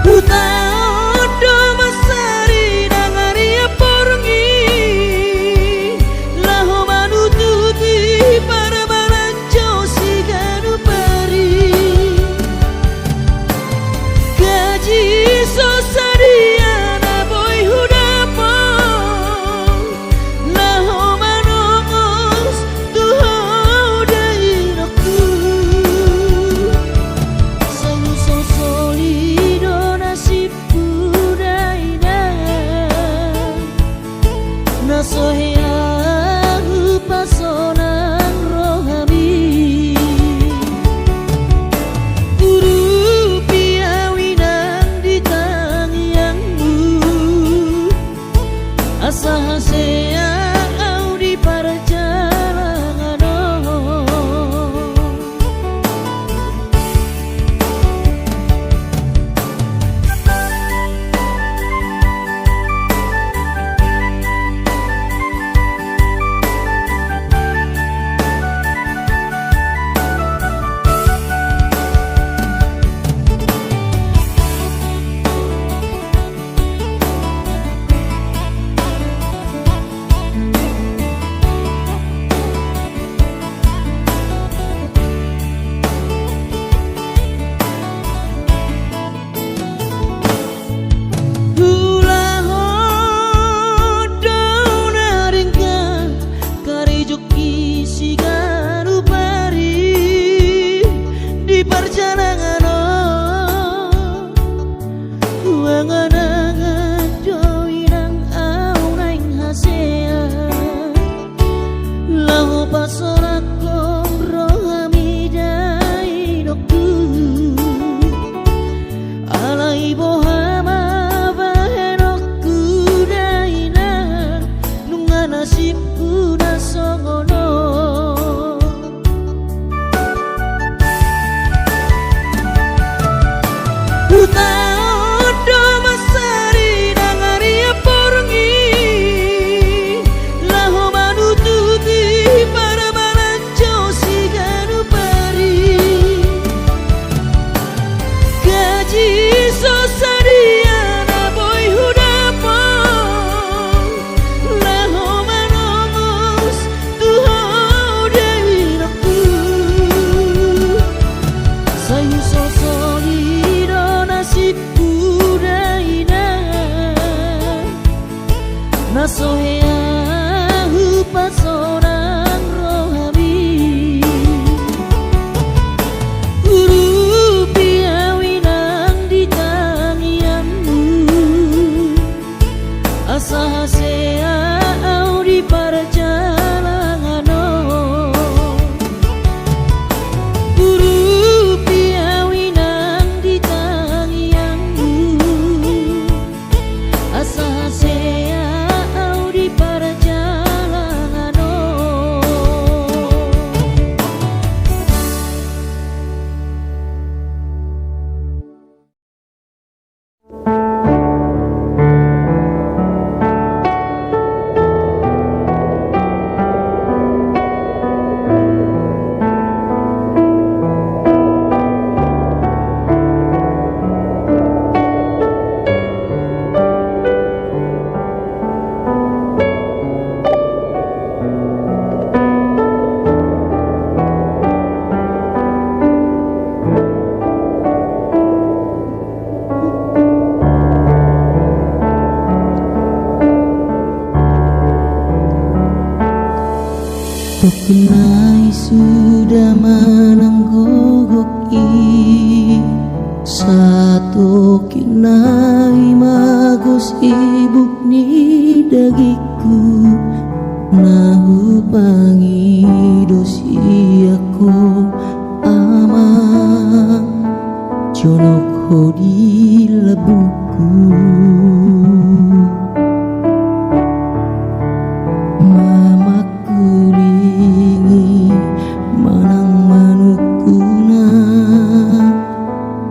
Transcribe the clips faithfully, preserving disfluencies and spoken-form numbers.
Hutaon do mansari nang ari amporngi, laho manutupi parbalanjo siganup ari. Gaji so sadia na boi hudapot, laho manongos tu ho dainangku. Sai husosoli do nasibku dainang, na so hea hupasonang rohami. Urupi au inang di tangiangmu, asa hasea au di parjalanan on. Ulaon do na denggan, karejoi siganup ari di parjalanan on. Huangan-angan do inang au naeng hasea, laho pasonanghon rohami dainangku. Alai boha ma bahenonku dainang, nunga nasibku na songon on. Hutaon do mansari nang ari amporngi, laho manutupi parbalanjo siganup ari. Gaji so sadia na boi hudapot, laho manongos tu ho dainangku. Sai husosoli do nasibku dainang, na so hea hupasonang rohami. Urupi au inang di tangiangmu, asa hasea au di parjalanan on. Urupi au inang di tangiangmu, asa hasea au di parjalanan on. Tokin nai suda manang gogok i, satokin nai magosibuk ni dagingku, na hupangido sian ho Amang, jonok ho di lambungku. Mamangkulingi manang manungkuna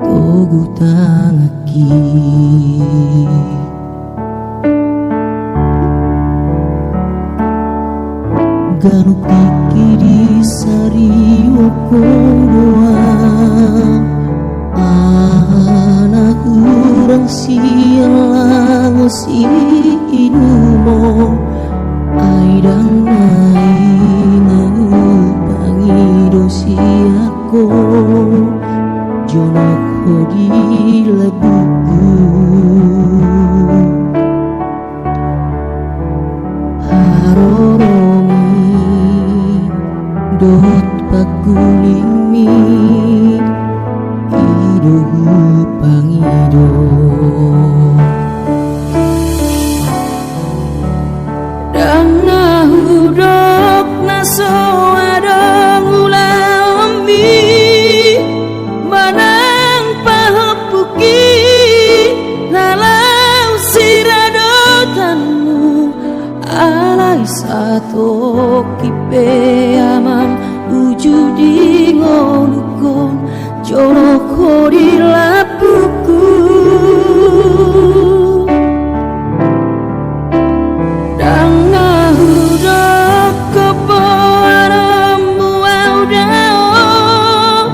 togu tanganki. Ganup tingki disarihon ho do ahu, aha na hurang Sian langa si inumon, ai ndang na i na hupangido sian ho, jonok ho di lambungku. Haroromi dohot pangkulingmi, i do hupangido. Ndang na hudok na so adong ulaonmi, manang pahompuki na laho siradotanmu, alai satongkin pe amang uju di ngolungkon, jonok ho di lambungku. Ndang na hudok ho poaranmu au daong,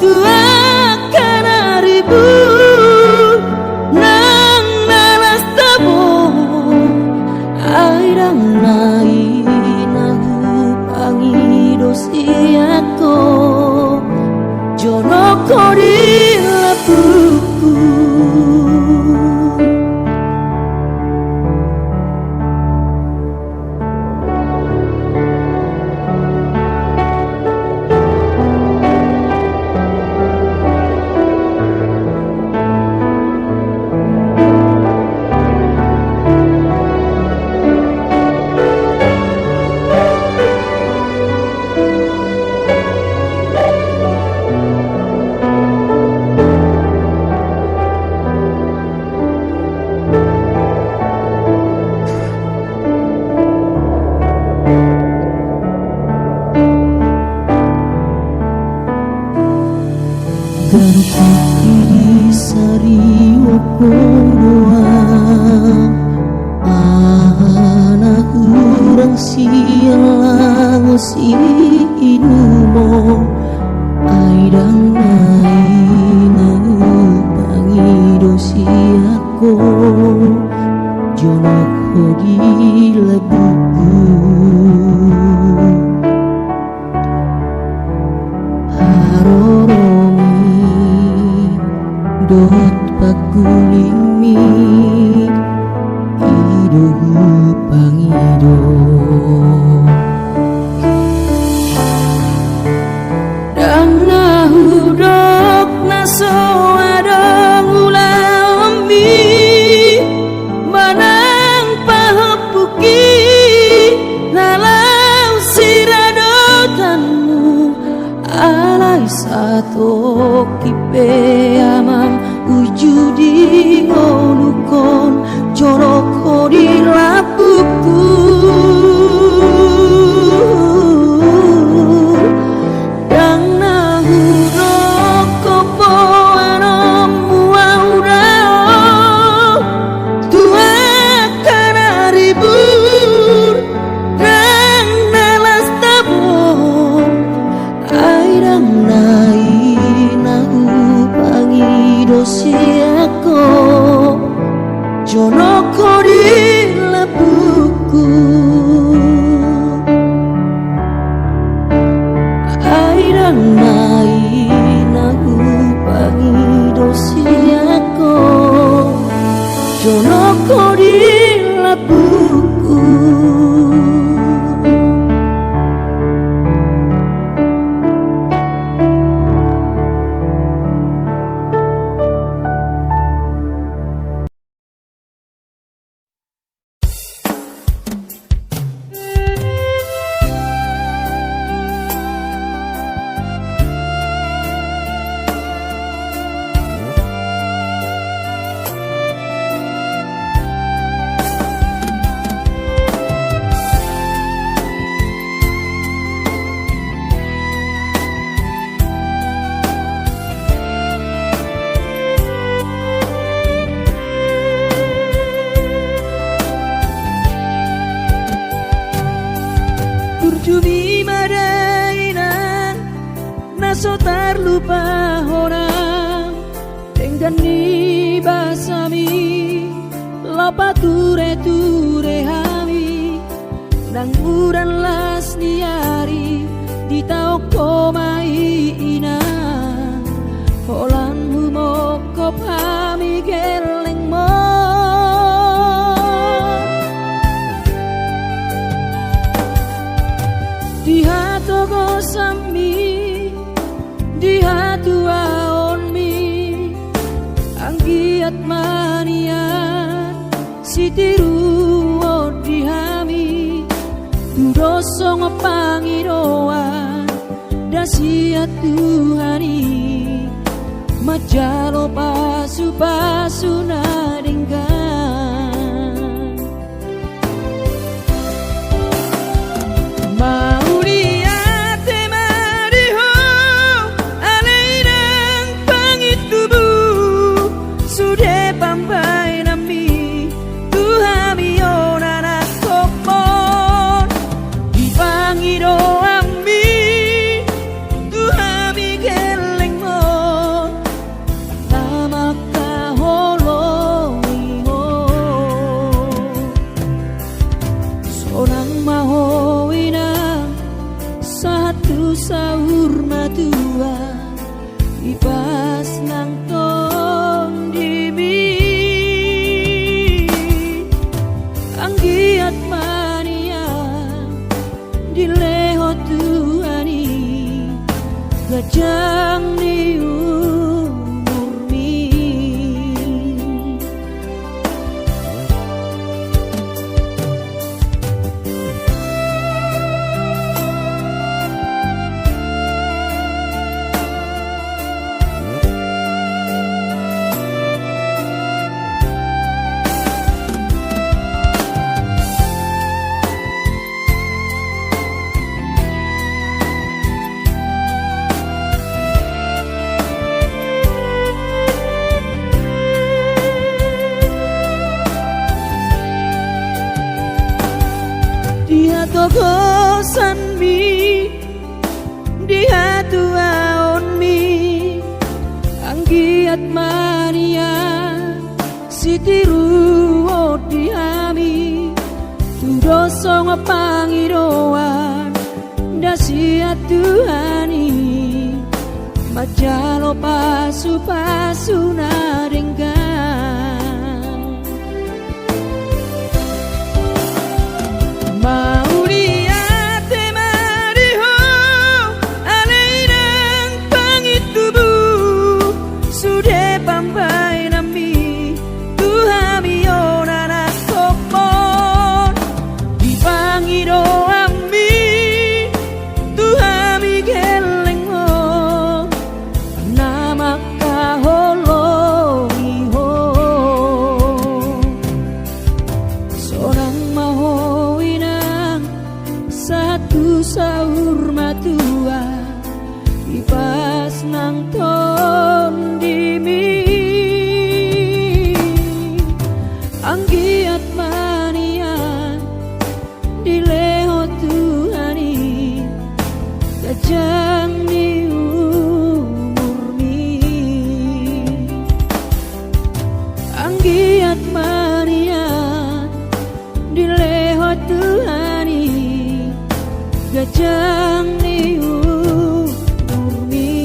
tu angka na ribur nang na las tabo, ai ndang na i na hupangido sian ho, jonok ho di lambungku. Ganup tingki disarihon ho do ahu, aha na hurang sian langa si inumon, ai ndang na i na hupangido sian ho, jonok ho di lambungku. Haroromi dohot pangkulingmi, i do hupangido. Ndang na hudok na so adong ulaonmi, manang pahompuki na laho siradotanmu, alai satongkin pe amang uju di ngolungkon, jonok ho di lambungku. Ndang na hudok ho poaranmu au daong, tu angka na ribur nang na las tabo, ai ndang na i na hupangido sian ho, jonok ho di lambungku. Ai ndang na i na hupangido sian ho, jonok ho di lambungku. Basami, laho pature-ture hami, nang udan las ni ari, ditaon Ho ma i Inang, holan humongkop hami gellengMo. Di hatogosanMi, di hatuaonMi, anggiat ma nian sitiruon di hami, tudos songon pangidoan na sian Tuhan i, manjalo pasu-pasu na denggan. Mauliate ma di Ho, ale Inang pangintubu, sude pambaenanMi tu hami on anakhonMon. Di pangidoanMi tu hami gellengMon, na mangkaholongi Ho. Sonang ma Ho Inang, sahat tu saur matua, ipas nang TondiMi. Anggiat ma nian dilehon Tuhan i ganjang ni umurmi. Di hatogosanMi, di hatuaonMi, anggiat ma nian sitiruon di hami, tudos songon pangidoan na sian Tuhan i, manjalo pasu-pasu na denggan. Mauliate ma di Ho, ale Inang pangintubu, sude pambaenanMi tu hami on anakhonMon. Di pangidoanMi tu hami gellengMon, na mangkaholongi Ho. Sonang ma Ho Inang, sahat tu saur matua, ipas nang TondiMi. Anggiat ma nian dilehon Tuhan i ganjang ni umurmi. Anggiat ma nian dilehon Tuhan i ganjang ni umurmi.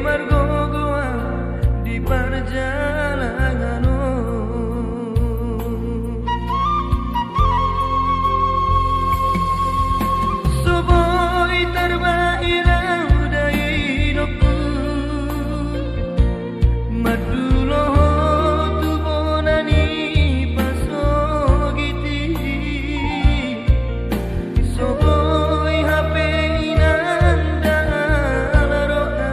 margogoan di parjalangan on. So boi tarbahen au dainongku, mandulohon tu bona ni pasogit i. So boi hape inanta ala roha,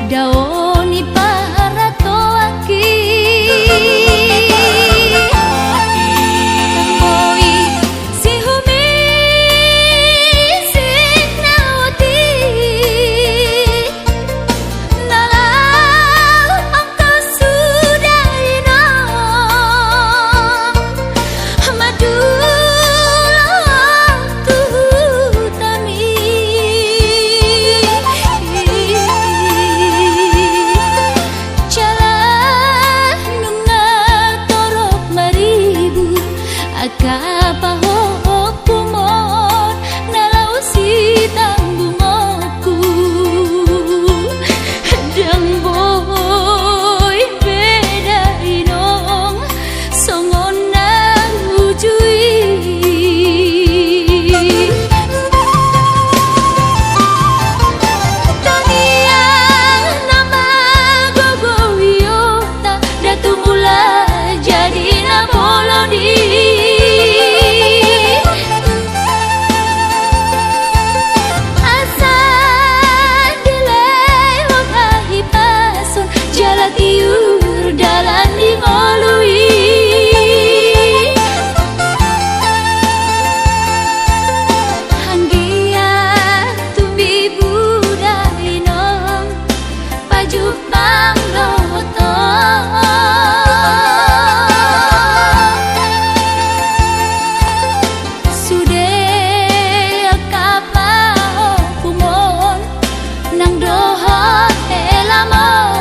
Dao ni paratoanki. Boi sihumisik na otik na laho angka suda inong mandula tu hutami. Jala nunga torop maribur angka pahompuhompuon na laho sitambungonku. Ndang boi be da inong songon na uju i. Tangiang na magogo i, ota, da tumula jadi na bolon i. Asa dilehon hahipason jala tiur dalan di ngolu i. Anggiat tumbi buda inong pajumpang dohot ho. Sude angka pahompuhompuon nang dohot helamon.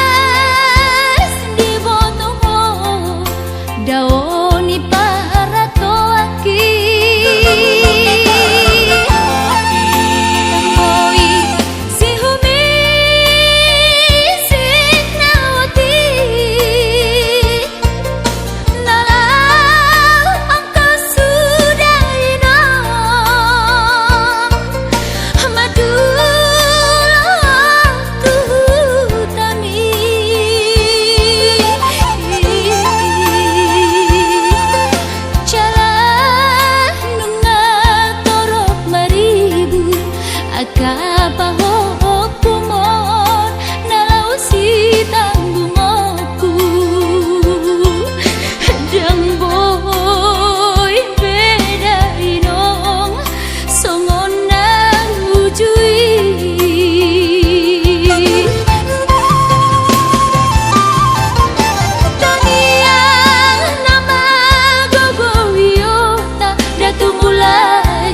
Tangkas diboto ho dao ni paratoanki. Boi sihumisik na otik na laho angka suda inong mandula tu hutami. Jala nunga torop maribur angka pahompuhompuon na laho sitambungonku. Ndang boi be da inong songon na uju i. Tangiang na magogo i, ota, da tumula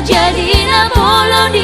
jadi na bolon i.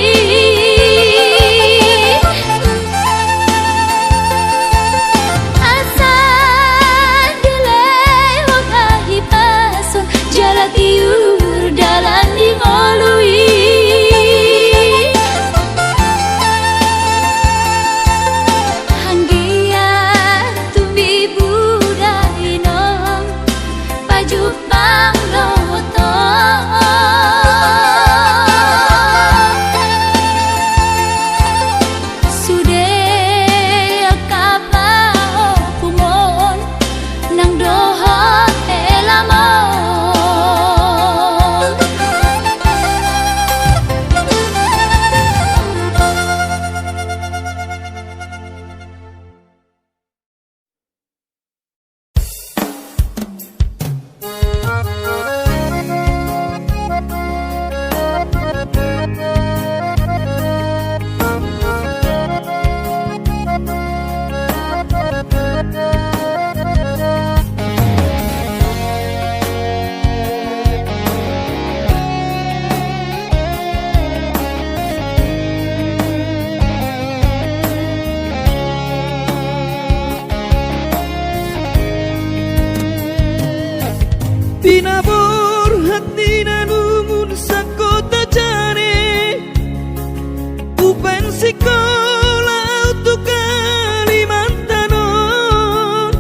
Umbaen sikola ahu tu Kalimantan on,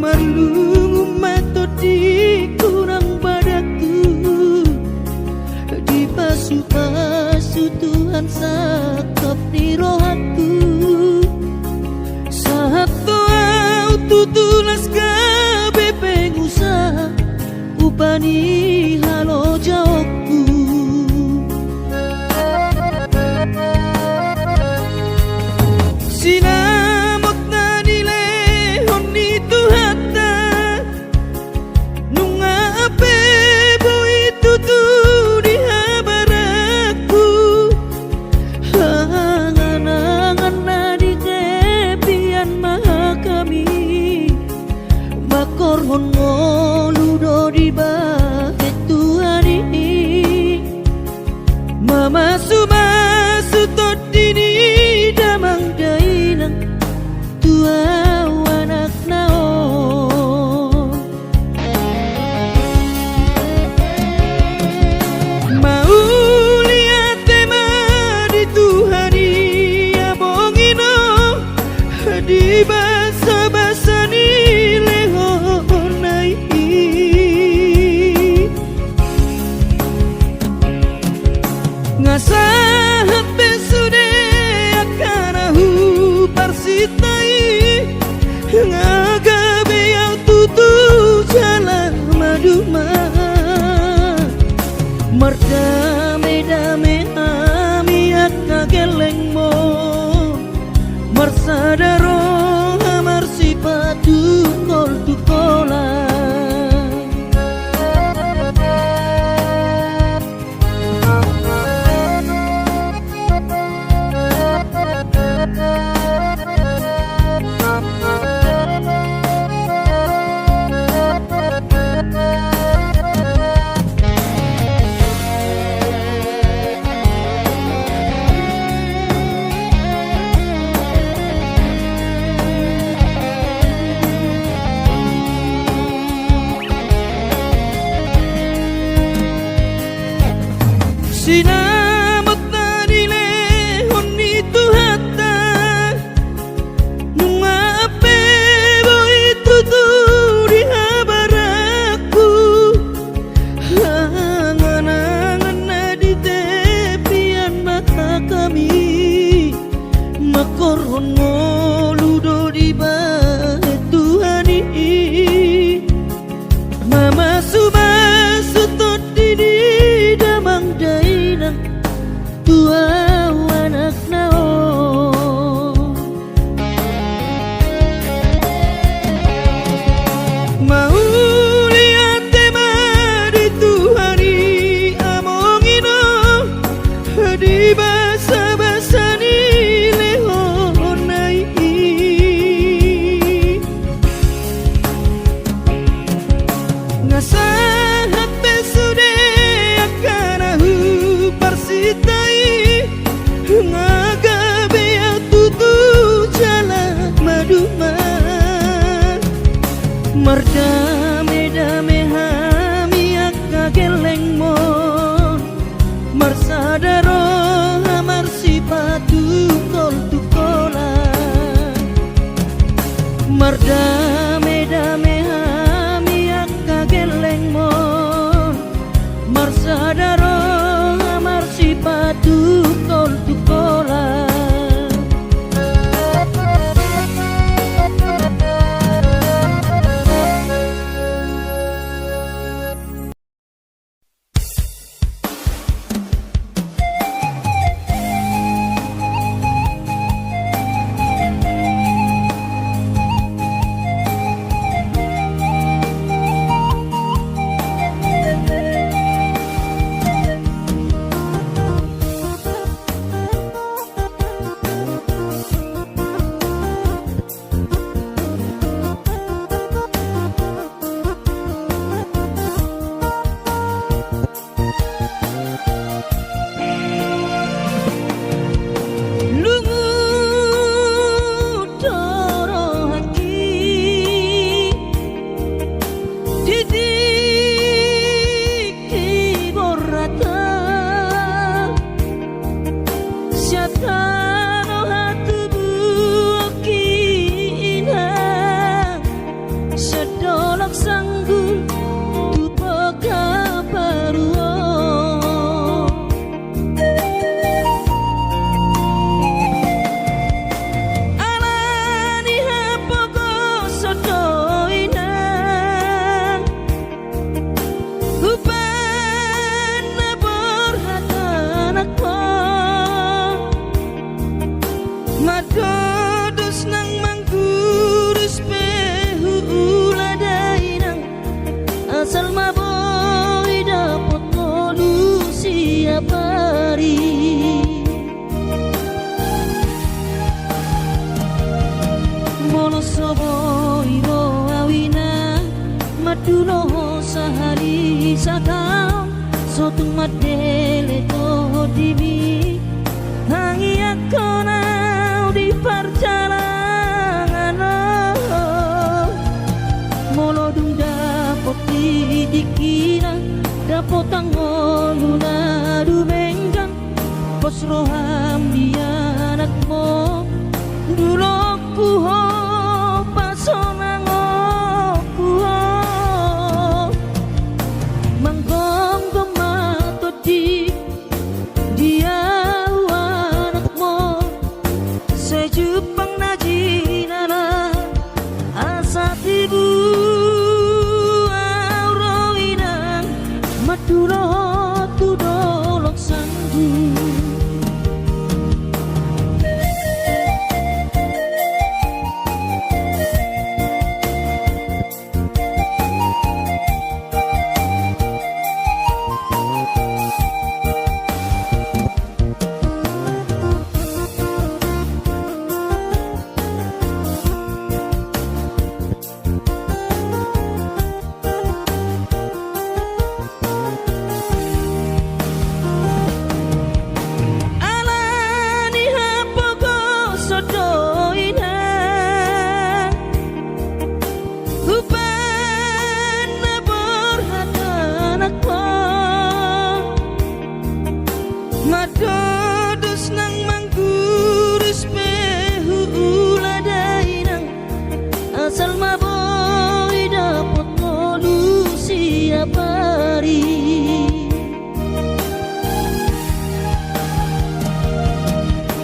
marlungun ma tondingku nang badanku, dipasupasu Tuhan sangkap ni rohangku. Sahat do ahu tutu las gabe pengusaha, upa ni halojaonku. Sinamot na nilehon ni Tuhanta, nunga pe boi tutu di habaranku. Angan-angan na di tepian ma hami, mangkorhon ngolu do dibahen Tuhan i. Mamasu-masu tondi ni damang dainang tu ahu anakna on. Mauliate ma di Tuhan i, amongin on, di basa-basa ni lehonna i. Nga sahat be sude angka na huparsinta i, nga gabe ahu tutu jala maduma. Mardame-dame hami angka gellengmon, marsada roha marsipatu kol tu kola. Sinamot na nilehon ni Tuhanta, nunga pe boi tutu di habaranku. Angan-angan na di tepian ma hami, mangkorhon ngolu do dibahen Tuhan i. Mamasu-masu tondi ni damang dainang tu ahu anakna on. Mauliate ma di Tuhan i, amongin on, di basa-basa ni lehonna i. Nga sahat be sude angka na huparsinta i, nga gabe ahu tutu jala maduma. Mardame-dame hami angka gellengmon, marsada roha marsipatu kol tu kola. Mardame-dame hami angka gellengmon, marsada roha marsipatu kol tu kola. Tano hatubuan inang, sian dolok Sanggul tu Pogga Paruo. Ala ni hapogoson do inang, umbahen na borhat anakmu. Mandodos nang manggurus pe huula da inang, asal ma boi dapot ngolu siapari. Molo so boi ro au inang, mandulo ho sahali sataon, so tung mandele tondimi, tangiangkon au di parjalangan on. Molo dung dapot di tingkina, dapotan ngolu na dumenggan, pos roham di anakmu, dulokku ho, pasonangku ho. Manggonggom ma tondi di au anakmu, sai jumpang na jinala, asa tibu au ro inang, mandulo tu dolok Sanggul. Ala ni hapogoson do inang, umbahen na borhat anakmu. Mandodos nang manggurus pe huula da inang, asal ma boi dapot ngolu siapari.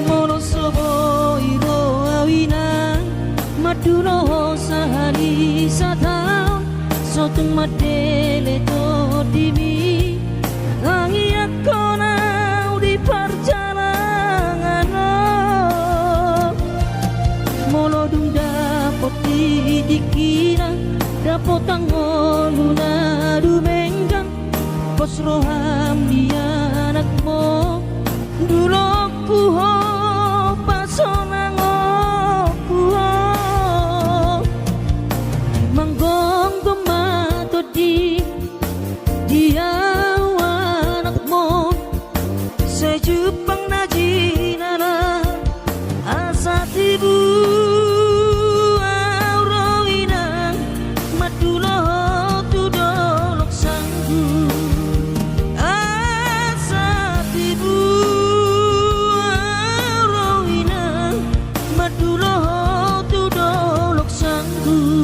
Molo so boi ro au inang, mandulo ho sahali sataon, so tung mandele tondimi, tangiangkon au di parjalangan on. Molo dung dapot di tingkina, dapotan ngolu na dumenggan, pos roham di anakmu, dulokku ho, pasonangku ho. Manggonggom ma tondi di au anakmu, sai jumpang na jinala, asa tibu au ro inang, mandulo tu dolok Sanggul. Asa tibu au ro inang, mandulo tu dolok Sanggul.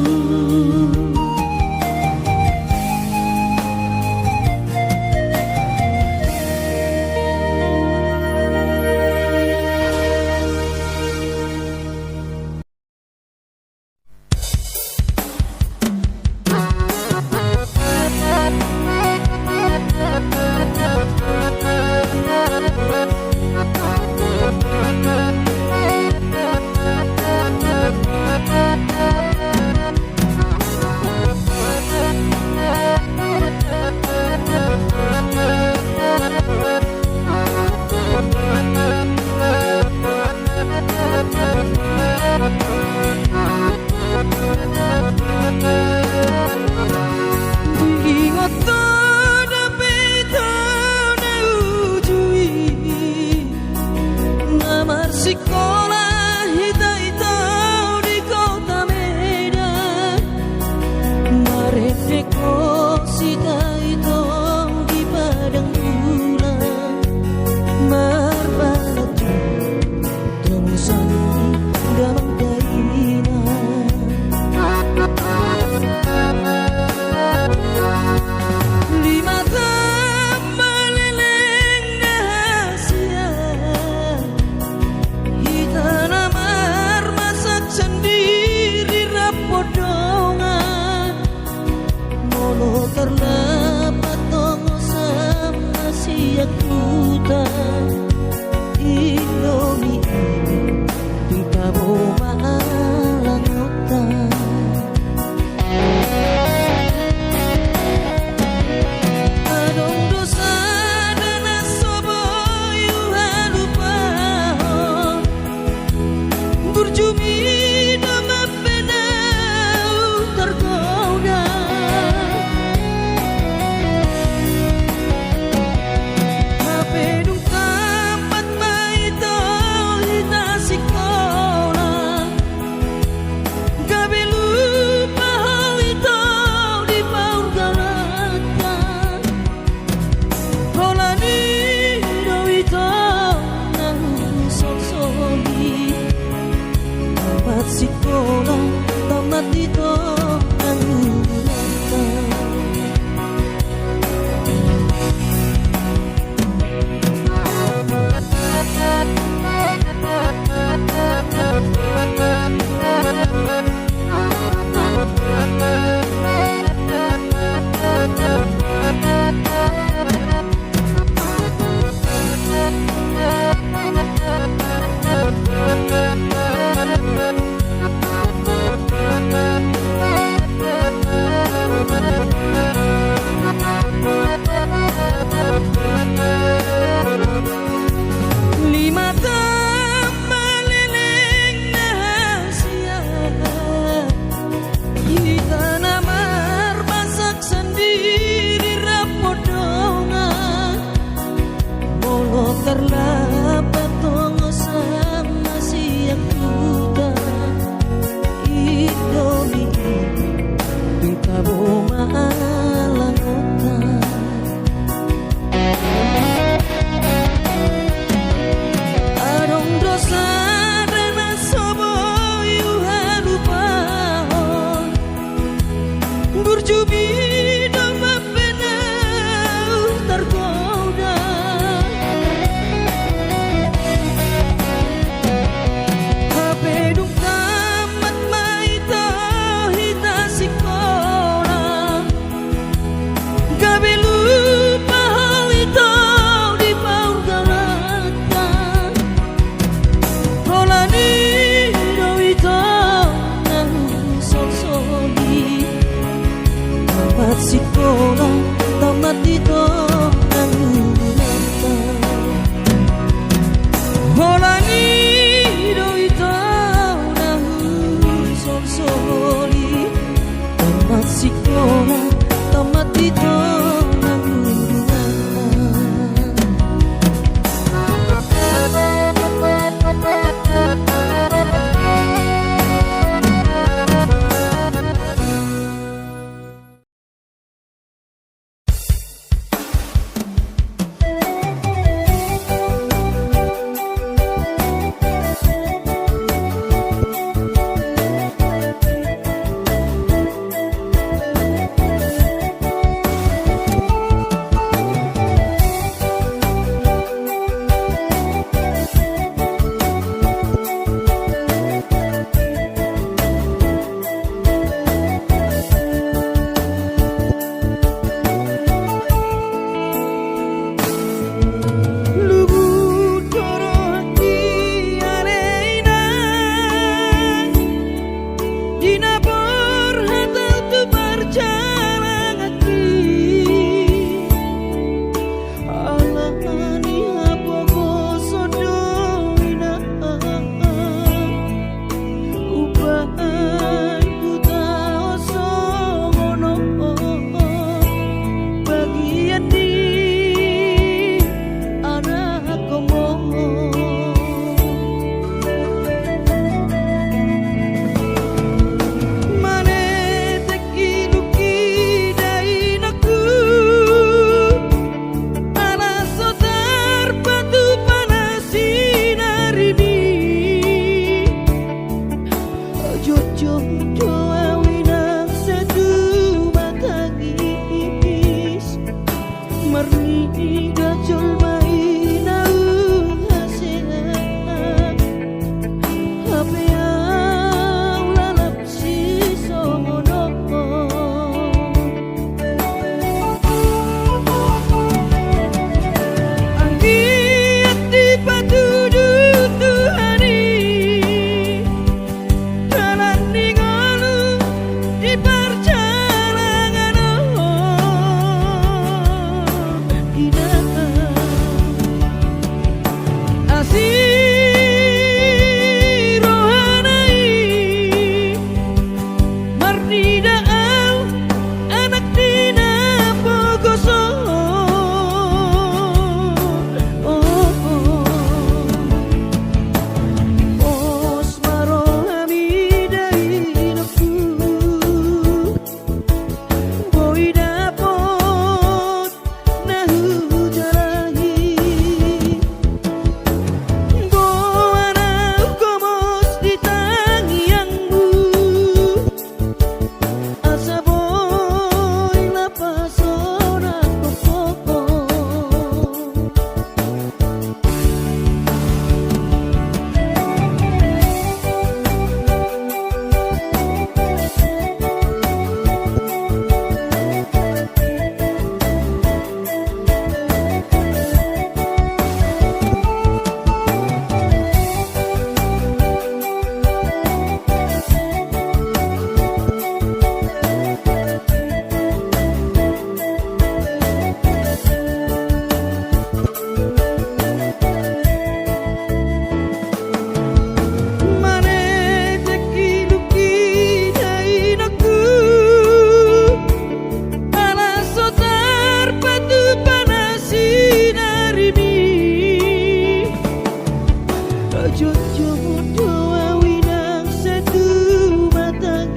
Jotjot do au inang sai tumatangis,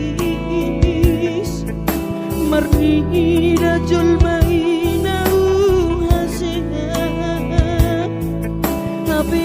marnida jolma i na huhasea. Hape